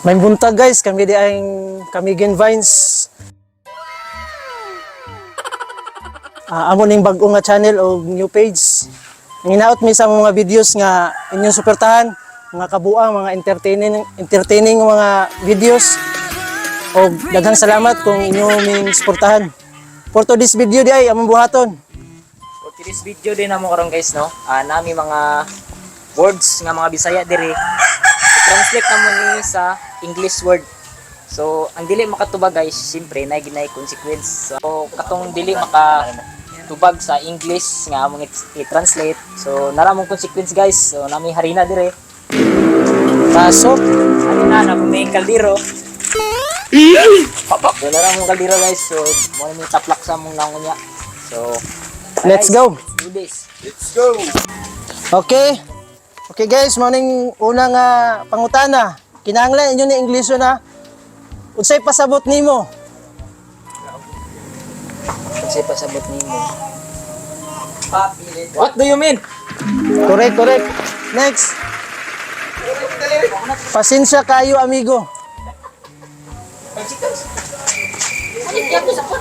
May buntag, guys, kami di ang Camiguin Vines. Amo ning bag-o nga channel o new page. Ang inaot mi sa mga videos nga inyong suportahan, mga kabuang, mga entertaining entertaining mga videos. O daghang salamat kung inyo ming suportahan. For today's video di ay among buhaton. For today's video din namo karon, guys, no. Nami mga words nga mga Bisaya diri. I-translate namo ni sa English word. So, ang dili makatubag, guys, siyempre naay ginay consequence. So, katong dili makatubag sa English nga among i-translate. So, nara mong consequence, guys. So, nami harina dire. Pasok. Harina na may kaldero. So, nara mong kaldero, guys. So, mo ni taplak sa among nangunya. So, Let's guys, go. Let's do this. Let's go! Okay. Okay guys, mao ning una nga pangutana. Kinahanglan inyo ni Ingleso na. Unsay pasabot nimo? Unsay pasabot nimo? What do you mean? Correct, correct. Next. Pasensya kayo, amigo.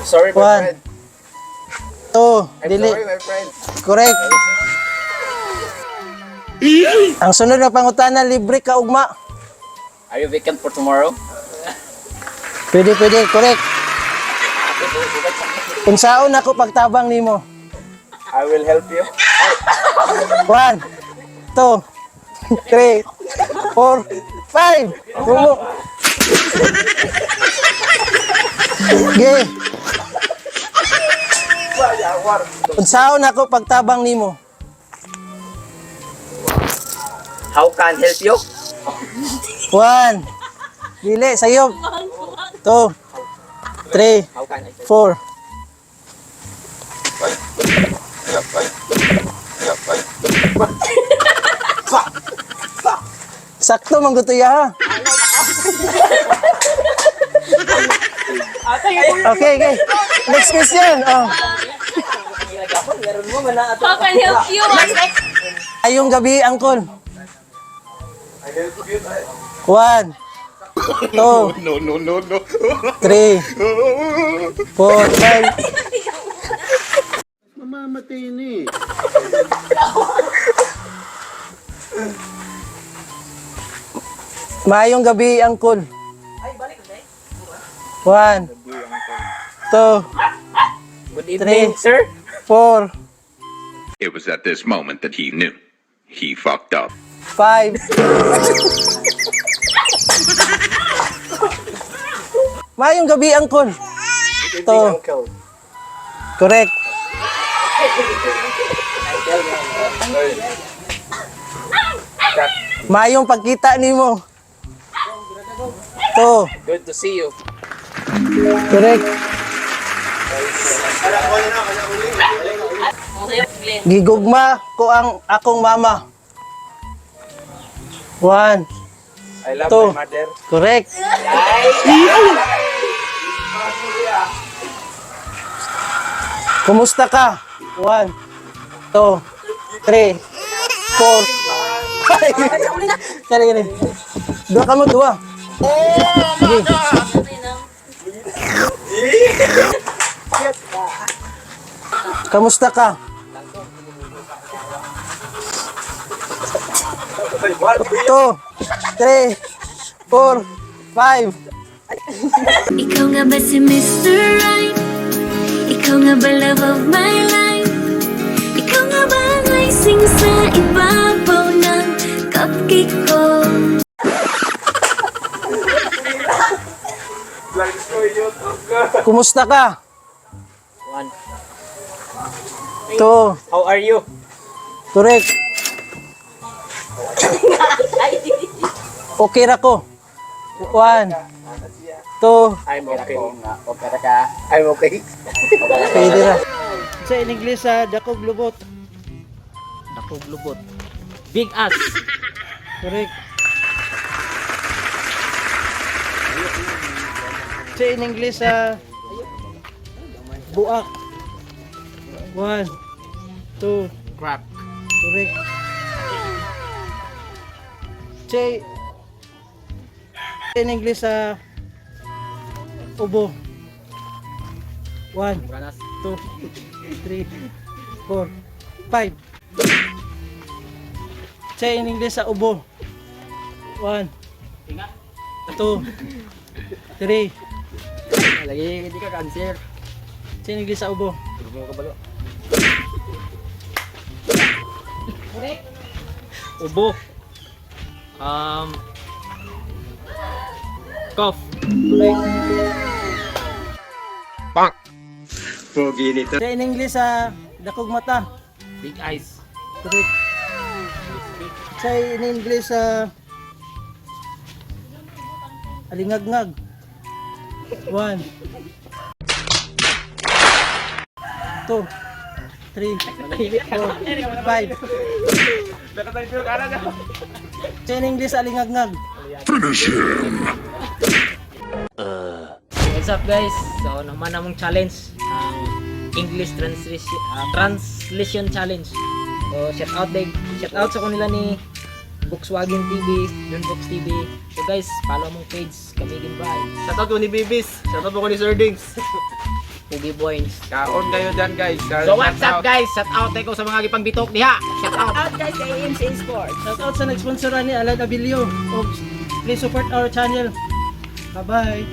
Sorry, my One. friend. Two, I'm dili. sorry, my friend. Correct. Ang sunod na pangutana, libre ka ugma. Are you vacant for tomorrow? Pwede, pwede, correct. Unsaon ako pagtabang nimo? I will help you. One, two, three, four, five. Rumo. Okay. Unsaon ako pagtabang nimo? How can help you? One. Dili, sayop. Two, three, How can I help four. Sakto man gusto ya, ha. Okay. Next question. Oh. How can help you? Ayong gabi, Uncle. One, two, No, no, no, no. three, four, five. Mamamatay na eh. Maayong gabi, Uncle. One, two, Good evening, sir. Four, It was at this moment that he knew. He fucked up. Five. Maayong gabi, Uncle. Two. Uncle. Correct. Maayong pagkita nimo. Two. Good to see you. Correct. Gigugma ko ang akong mama. One. I love Two. my mother. Correct. Kumusta ka? One, two, three, four, five. Kani, kani. Dua ka mo, dua. Sige. Kamusta ka? Two, three, four, five. Ikaw nga ba si Mr. Right? Ikaw nga ba love of my life? Ikaw nga ba ang icing sa ibabaw ng cupcake ko? Kumusta ka? One. Two, How are you? Correct. Okay ra ko. One, two, I'm okay. Okay ka. I'm okay. Pwede ra. Sa in English sa dakog lubot. Dakog lubot. Big ass. Correct. Sa in English sa buak. One, two, Crap. Correct. Che In English sa ubo. 1, 2, 3, 4, 5. Say in English sa ubo. 1, 2, 3. Lagi hindi ka cancer. Say in English sa ubo. Ubo. Cough. Correct. Pogi nito. Say in English sa dakog mata. Big eyes. Correct. Say in English sa alingagngag. 1, 2, 3, 4, 5. Say in English alingagngag. What's up, guys? So naman namong challenge ang English translation challenge. So shout out day, shout out sa kanila ni Volkswagen TV, Don Box TV. So guys, follow mong page Kamigin Vibes. Shout out ko ni Bibis. Shout out ko ni Sir Dings. Pugi Boys. Kaon kayo dyan, guys. So what's up, guys? Shout out ko sa mga gipangbitok diha. Shout out. Out guys kay AMC Sports. Shout out sa nag-sponsoran ni Alan Abilio. Og please support our channel. Bye-bye.